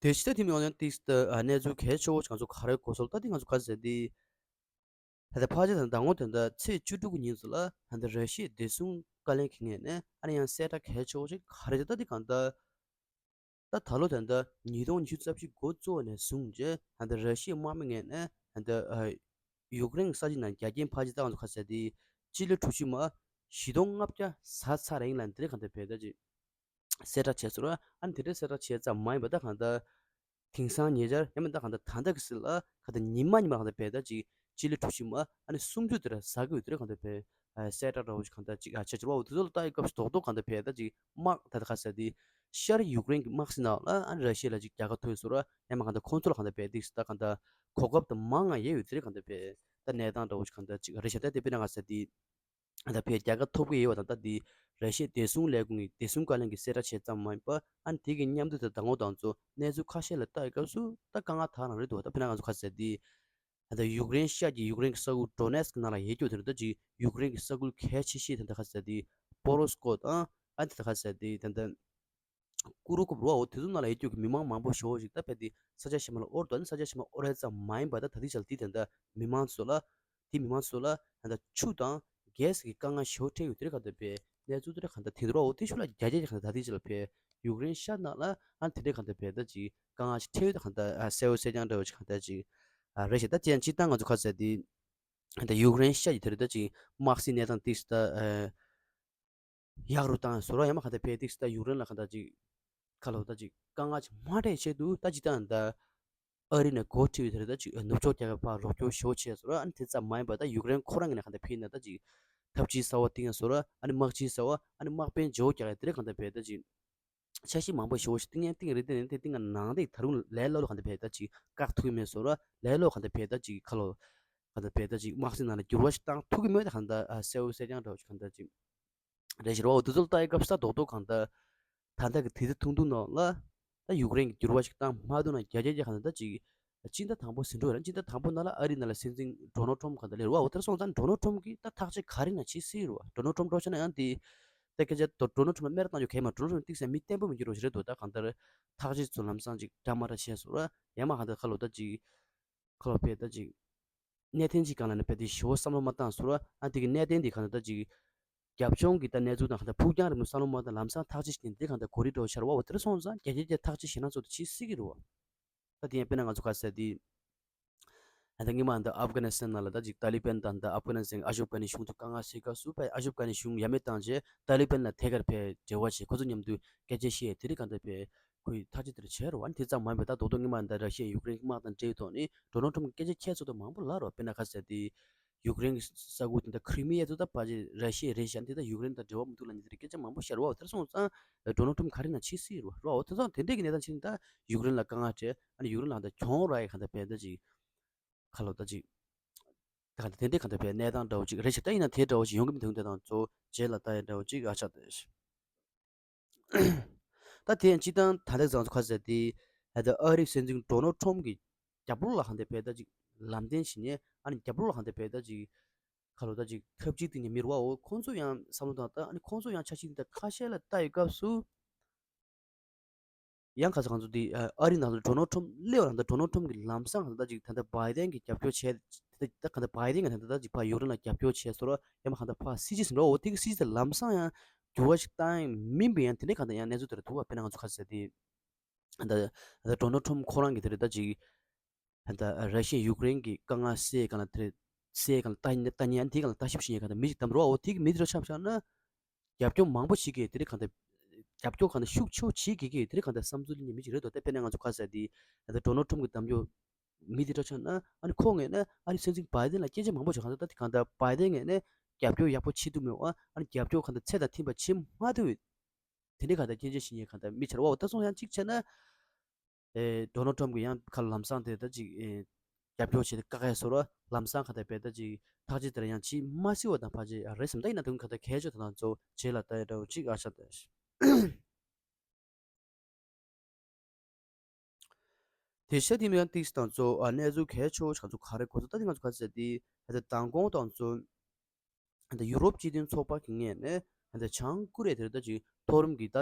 དེ་ཕྱི་ད་དེ་མིན་ཡང་ཏིག་ད་གནས་ཚུལ་གལ་ཆེ་བོ་ང་ཚོ་ག་རེ་གོ་སོང་ད་དེ་ང་ཚོ་ག་ཟེར་དེ། ད་ལྟ་ཕལ་ཆེར་ད་མདང་དགོང་དེ་འདྲ་ཚེས་བཅུ་དྲུག་གི་ཉིན་སུ་ལ་ད་ལྟ་ར་ཤི་ཡའི་བདེ་སྲུང་བཀའ་བློན་གྱི་ངོས་ནས་ཨ་ནི་ཡང་གསལ་བསྒྲགས་གལ་ཆེ་བོ་ཅིག་ག་རེ་ད་དེ་གང་ལྟར། ད་ད་ལོ་ད་ལྟ་ཉིས་སྟོང་ཉི་ཤུ་རྩ་བཞི་འགོ་བཙུགས་ནས་བཟུང་རྗེས་ད་ལྟ་ར་ཤི་ཡའི་དམག་མི་ངོས་ནས་ད་ལྟ་ཡུཀ་རེན་གྱི་ས་ཆ་ནང་རྒྱ་ཆེན་ཕལ་ཆེར་ད་ང་ཚོ་ག་ཟེར་དེ་སྤྱི་ལེ་གྲུ་བཞི་མ་བཞི་སྟོང་ལྔ་བརྒྱ་ཟ་ཚར་ཡིན་ལབ་འདི་འདྲ་གང་ལྟར་བས་ད་ཅིག་གསལ་བསྒྲགས་བྱས་སོང་ར། ཨ་ནི་དེ་འདྲ་གསལ་བསྒྲགས་བྱས་ཙམ་མ་ཡིན་པ་ད་གང་ལྟར། དེང་སང་ཉེ་ཆར་ཡང་མིན་ད་གང་ལྟར་ད་ལྟ་གི་སྲིད་ལ་གང་ལྟར་ཉི་མ་ཉི་མ་གང་ལྟར་བས་ད་ཅིག་སྤྱི་ལེ་གྲུ་བཞི་མ་ཨ་ནི་སུམ་ཅུ་དེ་འདྲ་ཟ་གི་ཡོད་དེ་འདྲ་གང་ལྟར་བས་གསལ་བསྒྲགས་འདྲ་བོ་ཞིག་གང་ལྟར་ཅིག་ཨ་ཆ་ཅིག་རོ་འོ་དེ་ཚོ་ལ་ལྟ་ཡི་སྐབས་སུ་རྡོག་རྡོག་གང་ལྟར་བས་ད་ཅིག་དམག་ད་ལྟ་ག་ཟེར་དེ་ཤར་ཡུཀ་རེན་གྱི་དམག་སྲིད་ནང་ལ་ཨ་ནི་ར་ཤི་ཡ་ལ་ཅིག་རྒྱལ་ཁ་ཐོབ་སོང་ར་ཡང་མིན་གང་ལྟར་ཁོང་ཚོ་ལ་གང་ལྟར་བས་ཏིག་ད་གང་ལྟར་གོ་སྐབས་དང་མང་ང་ཡོད་ཡོད་དེ་འདྲ་གང་ལྟར་བས་ད་གནས་སྟངས་འདྲ་བོ་ཞིག་གང་ལྟར་ཅིག་རེད་ཤག་ད་དེ་དཔེར་ན་ག་ཟེར་དེ། ད་བས་རྒྱལ་ཁ་ཐོབ་ཀྱི་ཡོད་པ་དང་ད་འདི་ར་ཤི་ཡའི་བདེ་སྲུང་ལས་ཁུངས་ཀྱི་བདེ་སྲུང་བཀའ་བློན་གྱིས་གསལ་བསྒྲགས་བྱས་ཙམ་མ་ཡིན་པ་ཨ་ནི་དེ་གི་མཉམ་དུ་ད་ལྟ་ངོ་དང་ཚོ་གནས་ཚུལ་ཁ་ཤས་ལ་ལྟ་ཡི་སྐབས་སུ་ད་དཀའ་ངལ་དག་རང་རེད་འདུག་ད་དཔེར་ན་ང་ཚོ་ག་ཟེར་འདི་ད་ལྟ་ཡུཀ་རེན་ཤར་གྱི་ཡུཀ་རེན་གྱི་ས་ཁུལ་ཌོ་ནེ་སི་ཀི་ནང་ལ་ཡོད་རྒྱུ་དེ་རེད། ད་ཅིག་ཡུཀ་རེན་གྱི་ས་ཁུལ་གལ་ཆེ་ཤོས་དེ་འདྲ་ག་ཟེར་འདི་པོ་རོ་སི་ཀོ་དང་ཨ་ནི་དེ་ག་ཟེར་འདི་ད་ལྟ། ཀུ་རུ་ཀུབ་རུ་བ་འོ་དེ་ཚོ་ནང་ལ་ཡོད་རྒྱུ་གི་མི་མང་མང་པོ་ཞེ་པོ་ཞིག་ད་ཕེབས་ཏེ་ས་ཆ་གཞན་པ་ལ་དབོར་འདུག་ཨ་ནི་ས་ཆ་གཞན་པ་དབོར་ཡ་ཙམ་མ་ཡིན་པ་ད་ད་ལྟའི་ཆར་དེ་ད་ལྟ་མི་མང་ཚོ་ལ་དེ་མི་མང་ཚོ་ལ་ད་ལྟ་ཆུ་དང་གྷེ་སི་གི་དཀའ་ངལ་ཞེ་པོ་འཕྲད་ཡོད་དེ་རེད། ག་ད་ཕེབས་གནས་ཚུལ་དེ་རེད། ག་ད་དེ་འདྲ་འོ་དེ་ཤུགས་ལ་རྒྱ་རྒྱ་ག་ད་ད་ལྟའི་ཆར་ལ་ཕེབས་ཡུཀ་རེན་ཤར་ནང་ལ་ཨ་ནི་དེ་འདྲ་ག་ད་ཕེབས་ད་ཅིག་དཀའ་ངལ་ཞིག་འཕྲད་ཡོད་ད་ག་ད་གསལ་བོ་གསལ་རྐྱང་འདྲ་བོ་ཅིག་ག་ད་ཅིག་རེད་ཤག་ད་ཅི་ཡང་སྤྱིར་བཏང་ང་ཚོ་ག་ཟེར་དེ་ད་ཡུཀ་རེན་ཤར་གྱི་དེ་རེད། ད་ཅིག་དམག་སྲིད་གནས་སྟངས་ཏིག་ད། ཡག་རུ་བཏང་བཟོ་ར་ཡང་མ་ག་ད་ཕེབས་ཏིག་ད་ཡུཀ་རེན་ལ་ག་ད་ཅིག་ཁ་ལོ་ད་ཅིག་དཀའ་ངལ་ཅིག་མ་འཕྲད་ཆེད་དུ་ད་ཅི་ད་ད་ཨ་རི་ནས་འགོ་ཁྲིད་པའི་དེ་རེད། ད་ཅིག་ནུབ་ཕྱོགས་རྒྱལ་ཁབ་ཕར་རོགས་སྐྱོར་ཞེ་པོ་བྱས་བཟོ་ར། ཨ་ནི་དེ་ཙམ་མ་ཡིན་པ་ད་ཡུཀ་རེན་ཁོ་རང་གི་ནས་ག་ད་ཕེབས་ན་ད་ཅིག་འཐབ་ཇུས་གསར་བ་བཏིང་ཡ་བཟོ་ར། ཨ་ནི་དམག་ཇུས་གསར་བ་ཨ་ནི་དམག་དཔོན་ཇོ་རྒྱག་ཡ་དེ་རེད། ག་ད་ཕེབས་ད་ཅིག་འཆར་གཞི་མང་པོ་ཞེ་པོ་ཞིག་བཏིང་ཡ་བཏིང་རེད། དེ་ནས་དེ་བཏིང་ཡ་ནང་དེ་ད་རུང་ལས་སླ་ལོ་ག་ད་ཕེབས་ད་ཅིག་བཀག་ཐུབ་ཀྱི་མེད་བཟོ་ར། ལས་སླ་ག་ད་ཕེབས་ད་ཅིག་ཁ་ལོ་ག་ད་ཕེབས་ད་ཅིག་དམག་སྲིད་ནང་ལ་འགྱུར་བ་ཞིག་བཏང་ཐུབ་ཀྱི་མེད་ད་ག་ད་གསལ་བོ་གསལ་རྐྱང་འདྲ་བོ་ཞིག་ག་ད་ཅིག་རེད་ཤག་རོ། འོ་དེ་ཚོ་ལ་ལྟ་ཡི་སྐབས་སུ་ད་རྡོག་རྡོག་གང་ལྟར་ད་ལྟ་གི་དུས་ཚོད་ཐུང་ཐུང་ནང་ལ་ད་ཡུཀ་རེན་གྱི་འགྱུར་བ་ཞིག་བཏང་མ་ཐུབ་ན་རྒྱ་རྒྱ་རྒྱ་གང་ལྟར་ད་ཅིག་སྤྱི་ཟླ་དང་པོ་ཟིན་འགྲོ་རེད། སྤྱི་ཟླ་དང་པོ་ནང་ལ་ཨ་རི་ནང་ལ་སྲིད་འཛིན་ཌོ་ནལ་ཊམ་གང་ལྟར་སླེབས་རེད་བ། འོ་དེར་སོང་ཙང་ཌོ་ནལ་ཊམ་གྱིས་ད་ཐག་གཅོད་ག་རེ་ན་བྱེད་སྲིད་རེད་བ། ཌོ་ནལ་ཊམ་འགྲོ་ཆ་ན་ཡང་དེ་ད་སྐད་ཆ་ཌོ་ཌོ་ནལ་ཊམ་ལ་སྨད་ར་བཏང་རྒྱུ་གལ་མ། ཌོ་ནལ་ཊམ་ཏིག་ཙམ་མི་བརྟན་པོ་མི་འགྱུར་རོ་ཞིག་རེད་འདུག་ད་གང་ལྟར་ཐག་གཅོད་ཚོ་ལམ་སང་ཅིག་འདྲ་མ་འདྲ་བྱས་སོང་ར། ཡང་མ་གང་ལྟར་ཁ་ལོ་ད་ཅིག་ཁ་ལོ་ཕེབས་ད་ཅིག་གནད་དོན་ཅིག་སྒང་ལ་ནི་ཕེབས་ཏེ་ཞེ་པོ་བསམ་བློ་མ་བཏང་ཟུར་བ། ཨ་དེ་གི་གནད་དོན་དེ་གང་ལྟར་ཅིག་ རྒྱབ་ལྗོངས་ཀྱི་ད་གནས་ཚུལ་དང་གང་ལྟར་ཕུགས་རྒྱང་རིང་པོ་བསམ་བློ་མ་བཏང་ལམ་སང་ཐག་གཅོད་བྱས་ནས་འདི་གང་ལྟར་གོ་རིམ་འདྲ་བོ་ཤར་བ་འོ་དེར་སོང་ཙང་རྒྱ་ཆེ་རྒྱ་ཐག་གཅོད་བྱེད་ན་ཚོ་དེ་བྱེད་སྲིད་ཀྱི་རེད་བ། ད་དེ་ཡང་དཔེར་ན་ང་ཚོ་ག་ཟེར་དེ། ད་སྔོན་མ་འདི་ཨབ་གྷ་ནི་སི་ཐན་ནང་ལ་ད་ཅིག་ཏཱ་ལི་བན་དང་འདི་ཨབ་གྷ་ནི་སི་ཐན་ཨ་ཤུབ་གྷ་ནི་གཞུང་དུ་དཀའ་ངལ་སེལ་སྐབས་སུ་ཕར་ཨ་ཤུབ་གྷ་ནི་གཞུང་ཡ་མེད་བཏང་རྗེས་ཏཱ་ལི་བན་ལ་ཐད་ཀར་ཕར་འབྲེལ་བ་བྱས་ཁོ་ཚོ་མཉམ་དུ་སྐད་ཆ་བཤད་དེ་རིང་གང་ལྟར་ཕར་ཁོས་ཐག་གཅོད་དེར་བྱས་རོགས་ཨ་ནི་དེ་ཙམ་མ་ཡིན་པར་ད་རྡོག་རྡོག་སྔོན་མ་འདི་ར་ཤི་ཡ་ཡུཀ་རེན་གྱི་དམག་དང་འབྲེལ་བའི་ཐོག་ནས་ཌོ་ནལ་ཊམ་གྱིས་སྐད་ཆ་འཁྱལ་ཚུལ་དུ་མང་པོ་ལབ་རོགས་དཔེར་ན་ག་ཟེར་དེ། ཡུཀ་རེན་གྱི་ས་ཁུལ་དེ་འདྲ་ཁི་རི་མི་ཡ་ཚོ་ད་ཕལ་ཆེར་ར་ཤི་ཡའི་རེད་ཤག་འདི་ད་ཡུཀ་རེན་དང་འབྲེལ་བ་མི་འདུག་ལབ་ནས་དེ་འདྲའི་སྐད་ཆ་མང་པོ་ཤར་བ་འོ་དེར་སོང་ཙང་ཌོ་ནལ་ཊམ་ག་རེ་ན་བྱེད་སྲིད་རེད་བ་རོ་འོ་དེ་ཙང་དེ་འདྲའི་གི་གནས་སྟངས་ཕྱིན་ད་ཡུཀ་རེན་ལ་དཀའ་ངལ་འཕྲད་ཨ་ནི་ཡུཀ་རེན་ལ་ད་གྱོང་རག་ཡས་གང་ལྟར་བས་ད་ཅིག་ཁ་ལོ་ད་ཅིག་ད་གང་ལྟར་དེ་འདྲའི་གང་ལྟར་བས་གནས་སྟངས་འདྲ་བོ་ཅིག་རེད་ཤག་ད་ཡིན་ན་དེ་འདྲ་བོ་ཞིག་ཡོང་གི་མི་འདུག་འདི་དང་གཙོ་བོ་རྗེས་ལ་ལྟ་ཡས་འདྲ་བོ་ཅིག་ཨ་ཆགས་ཏེ། ད་དེ་ཡང་སྤྱི་བཏང་ད་ལྟ་ང་ཚོ་ག་ཟེར་དེ་ད་ལྟ་ཨ་རིའི་སྲིད་འཛིན་ཌོ་ནལ་ཊམ་གྱི་རྒྱབ་ལོགས་ལ་གང་ལྟར་བས་ད་ཅིག་ལམ་སྟོན་བྱེད་མཁན་ཨ་ནི་རྒྱབ་ལོགས་ལ་གང་ལྟར་བས་ད་ཅིག་ཁ་ལོ་ད་ཅིག་ཐབས་ཇུས་སྟེང་ནས་མི་རུ་བའོ་ཁོང་ཚོ་ཡང་བསམ་བློ་བཏང་ད་ཨ་ནི་ཁོང་ཚོ་ཡང་འཆར་གཞི་འདི་ཁ་ཤས་ལ་ལྟ་ཡི་སྐབས་སུ། ཡང་ཁ་ས་ང་ཚོ་འདི་ཨ་རི་ནང་ལ་ཌོ་ནལ་ཊམ་སླེབས་པ་ནང་ད་ཌོ་ནལ་ཊམ་གྱི་ལམ་སང་ད་ཅིག་ད་ལྟ་བྷའི་ཌེན་གྱི་རྒྱབ་སྐྱོར་བྱས་ད་ག་ད་བྷའི་ཌེན་གྱི་ད་ད་ཅིག་ཕར་ཡུཀ་རེན་ལ་རྒྱབ་སྐྱོར་བྱས་སོ་ར་ཡང་མ་ག་ད་ཕར་སྲིད་ཇུས་ཟིན་རོ་འོ་དེ་གི་སྲིད་ཇུས་དེ་ལམ་སང་ཡང་འགྱུར་བ་ཞིག་བཏང་ཡང་མིན་པའི་ཡང་དེ་འདྲའི་ག་ད་ཡང་གནས་ཚུལ་དེ་ར་འདུག་བ་དཔེར་ན་ང་ཚོ་ཁ་ས་དེ་ད་ད་ཌོ་ནལ་ཊམ་ཁོ་རང་གི་དེ་རེད་ད་ཅིག་ད་ལྟ་ར་ཤི་ཡ་ཡུཀ་རེན་གྱི་དཀའ་ངལ་སེལ་གང་ལ་དེ་སེལ་གང་ལ་ལྟ་ཉན་ལྟ་ཉན་དེ་གང་ལ་ལྟ་ཞིབ་བྱེད་ཉན་གང་ལ་མི་ཞིག་དམ་རོ་འོ་དེ་གི་མི་དེ་ར་ཆ་བཞག་ན་རྒྱབ་སྐྱོར་མང་པོ་བྱེད་ཀྱི་དེ་རིགས་གང་ལྟར་རྒྱབ་སྐྱོར་གང་ལྟར་ཤུགས་ཆེ་བྱེད་ཀྱི་གི་དེ་རིགས་གང་ལྟར་བསམ་ཚུལ་ལེན་ཉན་མི་ཞིག་རེད་དོ་དེ་དཔེར་ན་ང་ཚོ་ཁ་ས་དེ་ད་ལྟ་ཌོ་ནལ་ཊམ་གྱི་དམ་ཆོས་མི་དེ་ར་ཆ་ན་ཨ་ནི་ཁོ་ངོས་ནས་ཨ་ནི་སྲིད་འཛིན་བྷའི་ཌེན་ལ་སྐད་ཆ་མང་པོ་བྱས་གང་ལྟར་ད་དེ་གང་ལྟར་བྷའི་ཌེན་ངོས་ནས་རྒྱབ་སྐྱོར་ཡག་པོ་བྱེད་ཐུབ་མེད་པ་ཨ་ནི་རྒྱབ་སྐྱོར་གང་ལྟར་ཚད་དང་མཐུན་པ་བྱེད་མ་ཐུབ་པའི། དེ་འདྲའི་གང་ལྟར་སྐྱོན་བརྗོད་བྱེད་མཁན་གང་ལྟར་མི་ཆར་བ་འོ་ད་སོང་ཡང་གཅིག་བྱས་ན། ཨེ་ཌོ་ནལ་ཊམ་གྱི་ཡང་ཁ་ལམ་སང་དེ་ད་ཅིག་ཨེ་རྒྱབ་སྐྱོར་བྱེད་དེ་བཀག་ཡ་བཟོ་ར་ལམ་སང་གང་ལྟར་བས་ད་ཅིག་ཐག་གཅོད་དེ་ལ་ཡང་བྱེད་མ་སྲིད་པ་དང་ཕལ་ཆེར་རེད་བསམ་ད་ཡིན་ན་དེ་གང་ལྟར་གལ་ཆེ་དང་ཚོ་རྗེས་ལ་ལྟ་ཡ་འདྲ་བོ་གཅིག་ཨ་ཆགས་ཏེ། དེ་ཤ་དེ་མི་ཡང་ཏིག་སི་དང་གཙོ་ཨ་གནས་ཚུལ་གལ་ཆེ་བོ་ཆགས་ཚུལ་ག་རེ་གོ་ཚུལ་ད་དེ་ང་ཚོ་ག་ཚོད་དེ་ད་མདང་དགོང་དང་གཙོ། ད་ཡུ་རོབ་སྤྱི་མཐུན་ཚོགས་པ་གི་ངོས་ནས་ད་བྱང་ཀོ་རི་ཡ་དེར་ད་ཅིག་མཐོ་རིམ་གྱི་ད་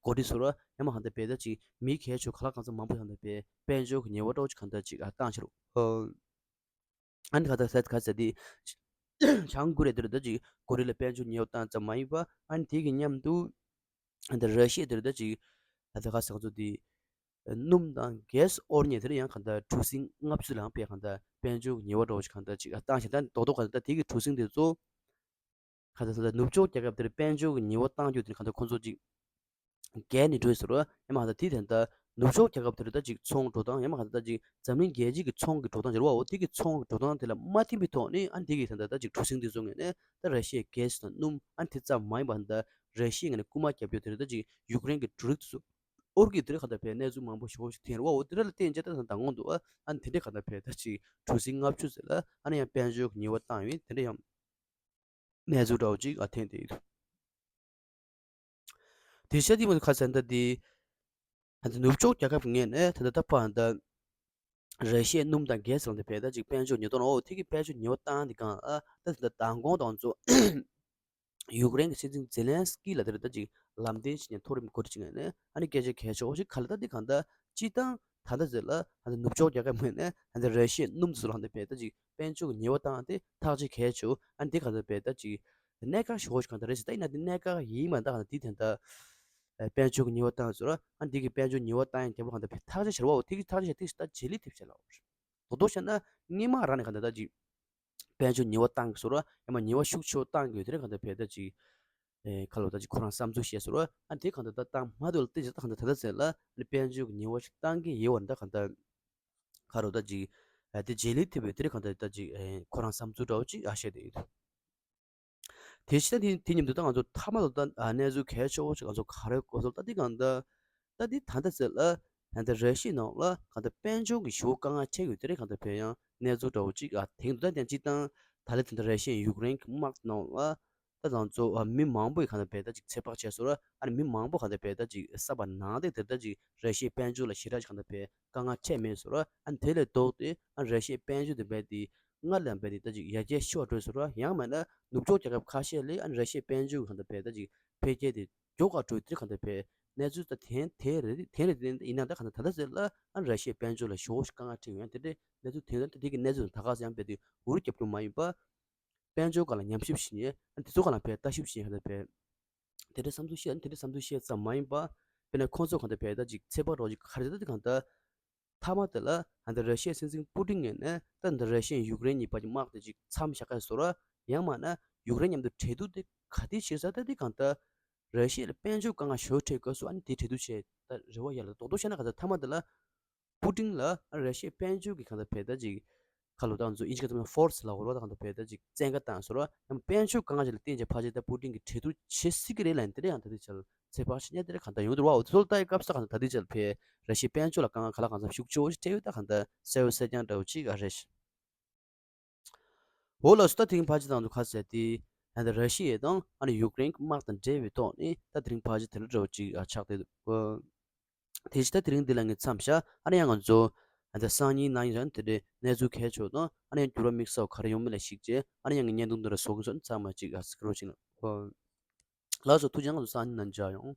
འགོ་ཁྲིད་ཚོར་ཡང་མ་གང་ད་བས་ད་ཅིག་མི་གལ་ཆེ་ག་ལ་གང་ཚ་མང་པོ་ཡང་ད་བས་དཔལ་འབྱོར་གྱི་ཉེས་པ་འདྲ་བོ་ཅིག་གང་ད་ཅིག་ཨ་བཏང་ཕྱིར་ཨ་ནི་ག་ད་ཟེར་ག་ཟེར་དེ་བྱང་ཀོ་རི་ཡ་དེར་ད་ཅིག་ཀོ་རི་ཡ་ལ་དཔལ་འབྱོར་ཉེས་པ་བཏང་ཙམ་མ་ཡིན་པ་ཨ་ནི་དེ་གི་མཉམ་དུ་ད་ར་ཤི་ཡ་དེར་ད་ཅིག་ད་ག་ཟེར་ག་ཚོ་དེ། སྣུམ་དང་གྷེ་སི་དབོར་མཁན་དེར་ཡང་གང་ལྟར་གྲུ་གཟིངས་ལྔ་བཅུ་ལའང་དཔེ་གང་ལྟར་དཔལ་འབྱོར་གྱི་ཉེས་པ་འདྲ་བོ་ཞིག་གང་ལྟར་ཅིག་བཏང་ཞིང་ད་རྡོག་རྡོག་གང་ལྟར་དེ་གི་གྲུ་གཟིངས་དེ་ཚོ་གང་ལྟར་ད་ལྟ་ནུབ་ཕྱོགས་རྒྱལ་ཁབ་དེར་དཔལ་འབྱོར་གྱི་ཉེས་པ་བཏང་རྒྱུ་དེ་གང་ལྟར་ཁོ་ཚོ་ཅིག་རྒྱལ་ནས་འགྲོ་ཟེར་རོ་ཡང་མ་གང་ལྟར་དེ་ད་ལྟ་ནུབ་ཕྱོགས་རྒྱལ་ཁབ་དེར་ད་ཅིག་ཚོང་འགྲོ་སྟངས་ཡང་མ་གང་ལྟར་ད་ཅིག་འཛམ་གླིང་རྒྱལ་སྤྱི་གི་ཚོང་གི་འགྲོ་སྟངས་ཟེར་བའོ་དེ་གི་ཚོང་གི་འགྲོ་སྟངས་དེ་ལ་མ་མཐུན་པའི་ཐོག་ནས་ཨ་ནི་དེ་གི་ད་ལྟ་ད་ཅིག་གྲུ་གཟིངས་དེ་ཚོ་ངོས་ནས་ད་ར་ཤི་ཡའི་གྷེ་སི་དང་སྣུམ་ཨ་ནི་དེ་ཙམ་མ་ཡིན་པ་ད་ལྟ་ར་ཤི་ཡའི་ངོས་ནས་རྐུ་མ་རྒྱབ་རྒྱུ་དེར་ད་ཅིག་ཡུཀ་རེན་གྱི་འབྲུ་རིགས་དེ་ཚོ། ཨོར་གྱི་དེ་རིང་ག་ད་བས་གནས་ཚུལ་མང་པོ་ཞེ་པོ་ཞིག་ཐོན་རེད་བ། འོ་དེ་ར་ལ་བརྟེན་བྱས་ད་ད་མདང་དགོང་དུ་ཨ་ཨ་ནི་དེ་འདྲས་ག་ད་བས་ད་ཅིག་གྲུ་གཟིངས་ལྔ་བཅུ་ཟེར་ལ་ཨ་ནི་ཡང་དཔལ་འབྱོར་གྱི་ཉེས་པ་བཏང་ཡོད་དེ་འདྲས་ཡང་གནས་ཚུལ་འདྲ་བོ་ཅིག་ཨ་ཐོན་བསྡད་ཡོད། དེ་ཤ་དེ་མ་ཁ་ཟན་ད་དེ་ཨ་ད་ནུབ་ཕྱོགས་རྒྱལ་ཁབ་ངོས་ནས་ད་ད་ད་ཕ་ད་ར་ཤི་ཡའི་སྣུམ་དང་གྷེ་སི་ལ་ད་བས་ད་ཅིག་དཔལ་འབྱོར་ཉེས་རྡུང་འོ་དེ་གི་དཔལ་འབྱོར་ཉེས་པ་བཏང་དེ་གང་ཨ་ད་ད་མདང་དགོང་དང་ཚོ། ཡུཀ་རེན་གྱི་སྲིད་འཛིན་ཛེ་ལན་སི་ཀི་ལ་དེར་ད་ཅིག་ལམ་སྟོན་བྱེད་མཁན་མཐོ་རིམ་འགོ་ཁྲིད་ཅིག་ངོས་ནས་ཨ་ནི་སྐད་ཆ་གལ་ཆེ་བོ་ཞིག་ག་ལ་ད་འདི་གང་ལྟར་སྤྱི་བཏང་ད་ལྟ་ཟེར་ལ་ཨ་ནི་ནུབ་ཕྱོགས་རྒྱལ་ཁབ་ངོས་ནས་ཨ་ནི་ར་ཤི་ཡའི་སྣུམ་ཚོ་ལ་འདི་བས་ད་ཅིག་དཔལ་འབྱོར་གྱི་ཉེས་པ་བཏང་སྟེ་ཐག་གཅོད་གལ་ཆེ་བོ་ཨ་ནི་འདི་གང་ལྟར་བས་ད་ཅིག་གནད་འགག་ཞེ་བོ་ཞིག་གང་ལྟར་རེད་ཟེར་ད་ཡིན་ན་འདི་གནད་འགག་ཡིན་མ་ད་གང་ལྟར་འདི་དེ་ལྟར་དཔལ་འབྱོར་གྱི་ཉེས་པ་བཏང་ཟེར་ཨ་ནི་འདི་གི་དཔལ་འབྱོར་ཉེས་པ་བཏང་ཡང་རྒྱལ་པོ་གང་ལྟར་བས་ཐག་གཅོད་བྱེད་ར་བ་འོ་ཐིག་གི་ཐག་གཅོད་བྱེད་ཐིག་ད་བྱེད་ལི་ཐིག་བྱེད་ལ་འོ་རེད། རྡོག་རྡོག་བཤད་ན་སྔོན་མ་རང་ནས་གང་ལྟར་ད་ཅིག་དཔལ་འབྱོར་ཉེས་པ་བཏང་གི་བཟོ་ར་ཡང་མ་ཉེས་པ་ཤུགས་ཆེ་བོ་བཏང་གི་ཡོད་དེ་རེད་གང་ལྟར་བས་ད་ཅིག་ཨེ་ཁ་ལོ་ད་ཅིག་ཁོ་རང་བསམ་ཚུལ་བཤད་བཟོ་ར་ཨ་དེ་གང་ལྟར་ད་བཏང་མ་ཐུབ་ལ་བལྟས་ཅིག་ད་གང་ལྟར་ད་ལྟ་ཟེར་ལ་ཨ་ནི་དཔལ་འབྱོར་གྱི་ཉེས་པ་ཞིག་བཏང་གི་ཡོད་བ་ད་གང་ལྟར་ཁ་རོ་ད་ཅིག་ཨ་དེ་རྗེས་ལུས་ཐེབས་པའི་དེ་རེད་གང་ལྟར་ད་ཅིག་ཨེ་ཁོ་རང་བསམ་ཚུལ་འདྲ་བོ་ཅིག་ཨ་བཤད་དེ་ཡོད། དེ་ཕྱི་ད་དེ་དེ་མཉམ་དུ་ད་ང་ཚོ་མཐའ་མ་ལ་ད་ཨ་གནས་ཚུལ་གལ་ཆེ་བོ་ཞིག་ང་ཚོ་ག་རེ་གོ་སོང་ད་དེ་གང་ལྟར་ད་དེ་ད་ལྟ་ཟེར་ལ་ད་ལྟ་ར་ཤི་ཡའི་ནང་ལ་གང་ལྟར་དཔལ་འབྱོར་གྱི་ཞེ་པོ་དཀའ་ངལ་འཕྲད་ཡོད་དེ་རེད་གང་ལྟར་བས་ཡང་གནས་ཚུལ་འདྲ་བོ་ཅིག་ཨ་དེང་དུ་ད་དེ་སྤྱི་བཏང་ད་ལྟ་དེ་འདྲ་ར་ཤི་ཡ་ཡུཀ་རེན་གྱི་དམག་ནང་ལ་ད་ང་ཚོ་ཨ་མི་མང་པོ་ཡི་གང་ལྟར་བས་ད་ཅིག་ཚེ་དཔག་བྱས་སོང་ར་ཨ་ནི་མི་མང་པོ་གང་ལྟར་བས་ད་ཅིག་ས་བ་ནང་དེ་དེར་ད་ཅིག་ར་ཤི་ཡའི་དཔལ་འབྱོར་ལ་ཞེ་དྲག་ཅིག་གང་ལྟར་བས་དཀའ་ངལ་འཕྲད་མེད་སོང་ར་ཨ་ནི་དེ་ལས་ལྡོག་སྟེ་ཨ་ནི་ར་ཤི་ཡའི་དཔལ་འབྱོར་དེ་བས་དེ། སྔར་ལས་འབད་དེ་ད་ཅིག་ཡར་རྒྱས་ཤོར་བ་འགྲོ་ཟེར་བ་ཡང་མིན་ན་ནུབ་ཕྱོགས་རྒྱལ་ཁབ་ཁ་ཤས་ལས་ཨ་ནི་ར་ཤི་ཡའི་དཔལ་འབྱོར་གྱི་གང་ལྟར་བས་ད་ཅིག་འཕེལ་རྒྱས་དེ་མགྱོགས་ཁ་འགྲོ་དེ་གང་ལྟར་བས་གནས་ཚུལ་ད་དེ་དེ་རེད་དེ་རེད་དེ་ཡིན་ན་ད་གང་ལྟར་ད་ལྟ་ཟེར་ལ་ཨ་ནི་ར་ཤི་ཡའི་དཔལ་འབྱོར་ལ་ཞེ་པོ་ཞིག་དཀའ་ངལ་འཕྲད་ཡོང་ཡང་དེ་འདྲའི་གནས་ཚུལ་དེ་ད་དེ་གི་གནས་ཚུལ་ད་ག་ཟེར་ཡང་འབད་དེ་འུར་རྒྱབ་རྒྱུ་མ་ཡིན་པ། དཔལ་འབྱོར་སྒང་ལ་ཉམས་ཞིབ་བྱེད་མཁན་དེ་ཚོ་སྒང་ལ་ཕར་ལྟ་ཞིབ་བྱེད་མཁན་དང་ཕར། དེ་འདྲའི་བསམ་ཚུལ་བཤད་ནི་དེ་འདྲའི་བསམ་ཚུལ་བཤད་ཙམ་མ་ཡིན་པ། དཔེར་ན་ཁོང་ཚོ་གང་ལྟར་ཕར་ད་ཅིག་ཚོད་དཔག་འདྲ་བོ་ཅིག་ག་རེ་ད་དེ་གང་ལྟར། མཐའ་མ་དེ་ལ་ད་ལྟ་ར་ཤི་ཡའི་སྲིད་འཛིན་པུ་ཏིན་ངོས་ནས་ད་ལྟ་ར་ཤི་ཡ་ཡུཀ་རེན་གཉིས་བར་གྱི་དམག་དེ་ཅིག་མཚམས་བཞག་ག་བཟོ་འདྲ། ཡང་མིན་ན་ཡུཀ་རེན་མཉམ་དུ་འབྲེལ་གཏུག་དེ་ག་དུས་བྱེད་ས་ད་དེ་གང་ལྟར། ར་ཤི་ཡ་ལ་དཔལ་འབྱོར་དཀའ་ངལ་ཞེ་པོ་འཕྲད་སྐབས་སུ་ཨ་ནི་དེ་འབྲེལ་གཏུག་བྱས་ད་རེ་བ་ཡོད་ལ། རྡོག་རྡོག་བཤད་ན་གང་ལྟར་མཐའ་མ་དེ་ལ་པུ་ཏིན་ལ་ཨ་ར་ཤི་ཡའི་དཔལ་འབྱོར་གྱི་གང་ལྟར་ཕར་ད་ཅིག་ཁ་ལོ་ད་ང་ཚོ་ཨིན་ཇི་སྐད་ཐོག་ནས་ཧྥོར་སི་ལབ་ཡོད་རེད་པ། ད་གང་ལྟར་ཕར་ད་ཅིག་བཙན་བཀའ་བཏང་བཟོ་འདྲ། ཡང་དཔལ་འབྱོར་དཀའ་ངལ་ཅིག་ལ་བརྟེན་བྱས་ཕལ་ཆེར་ད་པུ་ཏིན་གྱིས་འབྲེལ་གཏུག་བྱེད་སྲིད་ཀྱི་རེད་ལབ་ནས་དེ་འདྲ་ཡང་ད་ལྟའི་ཆར་ཚོད་དཔག་བྱེད་མཁན་དེ་འདྲ་གང་ལྟར་ཡོང་གི་འདུག་རེད་པ། འོ་དེ་ཚོ་ལ་ལྟ་ཡི་སྐབས་སུ་གང་ལྟར་ད་ལྟའི་ཆར་ཕར་ར་ཤི་ཡའི་དཔལ་འབྱོར་ལ་དཀའ་ངལ་ག་ལ་གང་འཚམ་ཤུགས་ཆེ་བོ་ཞིག་འཕྲད་ཡོད། ད་གང་ལྟར་གསལ་པོ་གསལ་རྐྱང་འདྲ་བོ་ཅིག་ཨ་རེད། འོ་ལགས་སོ། ད་དེ་རིང་ཕལ་ཆེར་ད་ང་ཚོ་ག་རེ་ཟེར་དེ། ད་ལྟ་ར་ཤི་ཡ་དང་ཨ་ནི་ཡུཀ་རེན་གྱི་དམག་དང་འབྲེལ་བའི་ཐོག་ནས་ད་དེ་རིང་ཕལ་ཆེར་དེ་འདྲ་འདྲ་བོ་ཅིག་ཨ་ཆགས་བསྡད་འདུག་དེ་བཞིན་ད་དེ་རིང་འདི་ལ་ངས་མཚམས་བཞག་ཨ་ནི་ཡང་ང་ཚོ་ད་སང་ཉིན་གནངས་ཉིན་རང་དེ་འདྲའི་གནས་ཚུལ་གལ་ཆེ་བ་དང་ཨ་ནི་ཡང་འགྱུར་བ་དམིགས་བསལ་ག་རེ་ཡོང་མིན་ལ་གཞིགས་བྱས་ཨ་ནི་ཡང་ངས་བརྙན་ཐུང་འདི་འདྲ་བཟོ་གི་ཡིན། ཚང་མ་ཅིག་ཨ་གཟིགས་རོགས་བྱེད་ལགས། ལགས་སོ། ཐུགས་རྗེ་གནང་། ང་ཚོ་སང་ཉིན་ནང་མཇལ་ཡོང་།